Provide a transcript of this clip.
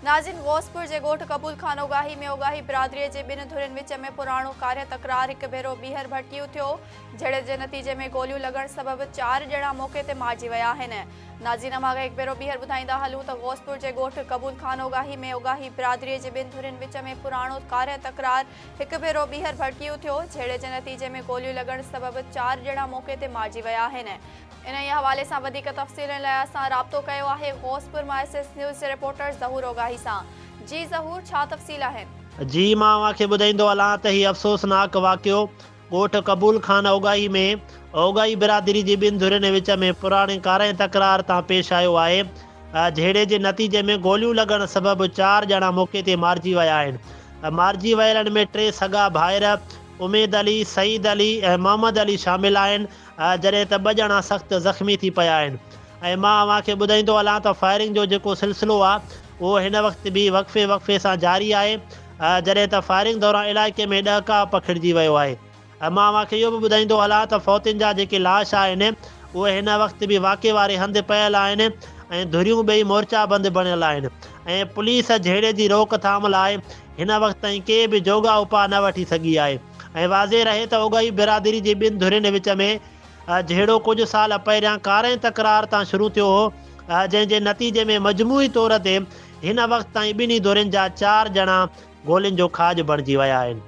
ناظرين غوثپور جي ڳوٺ قبول خان اوڳاهي ۾ اوڳاهي برادري جي ٻن ڌرين وچ ۾ پراڻو ڪارنهن تڪرار هڪ ڀيرو ٻيهر ڀڙڪي اٿيو جهيڙي جي نتيجي ۾ گوليون لڳڻ سبب چار ڄڻا موقعي تي مارجي ويا آهن ناظرين اوهان کي هڪ ڀيرو ٻيهر ٻڌائيندا هلون ته غوثپور جي ڳوٺ قبول خان اوڳاهي ۾ اوڳاهي برادري جي ٻن ڌرين وچ ۾ پراڻو ڪارنهن تڪرار هڪ ڀيرو ٻيهر ڀڙڪي اٿيو جهيڙي جي نتيجي ۾ گوليون لڳڻ سبب چار ڄڻا موقعي تي مارجي ويا آهن. انهيء حوالي سان وڌيڪ تفصيلن لاء اسان رابطو ڪيو آهي غوثپور مان ايس ايس نيوز جي رپورٽر ظهور اوڳاهي سان. جي ظهور ڇا تفصيل آهن؟ جي مان اوهان کي ٻڌائيندو هلان ته هي افسوسناڪ واقعو ڳوٺ قبول خان اوڳاهي ۾ اوڳاهي برادري جي ٻن ڌرين وچ ۾ پراڻي ڪارنهن تڪرار تان پيش آيو آهي جهيڙي جي نتيجي ۾ گوليون لڳڻ سبب چار ڄڻا موقعي تي مارجي ويا آهن مارجي ويلن ۾ ٽي سڳا ڀائر اميد علي، سعيد علي ۽ محمد علي شامل آهن جڏهن ته ٻه ڄڻا سخت زخمي ٿي پيا آهن ۽ مان اوهان کي ٻڌائيندو هلان ته فائرنگ جو جيڪو سلسلو آهي اهو هن وقت به وقفي وقفي سان جاري آهي جڏهن ته فائرنگ دوران علائقي ۾ ڏهڪاء پکڙجي ويو آهي مان اوهان کي اهو به ٻڌائيندو هلان ته فوتين جا جيڪي لاش آهن اهي هن وقت به واقعي واري هنڌ پيل آهن ۽ ڌريون ٻئي مورچا بند بڻيل آهن ۽ پوليس جهيڙي جي روڪٿام لاء هن وقت تائين ڪي به جوڳا اپاء نه وٺي سگهي آهي ۽ واضح رهي ته اوڳاهي برادري جي ٻن ڌرين وچ ۾ جهيڙو ڪجهه سال پهريان ڪارنهن تڪرار تان شروع ٿيو هو جنهن جي نتيجي ۾ مجموعي طور تي هن وقت تائين ٻنهي ڌرين جا چار ڄڻا گولين جو کاڄ بڻجي ويا آهن.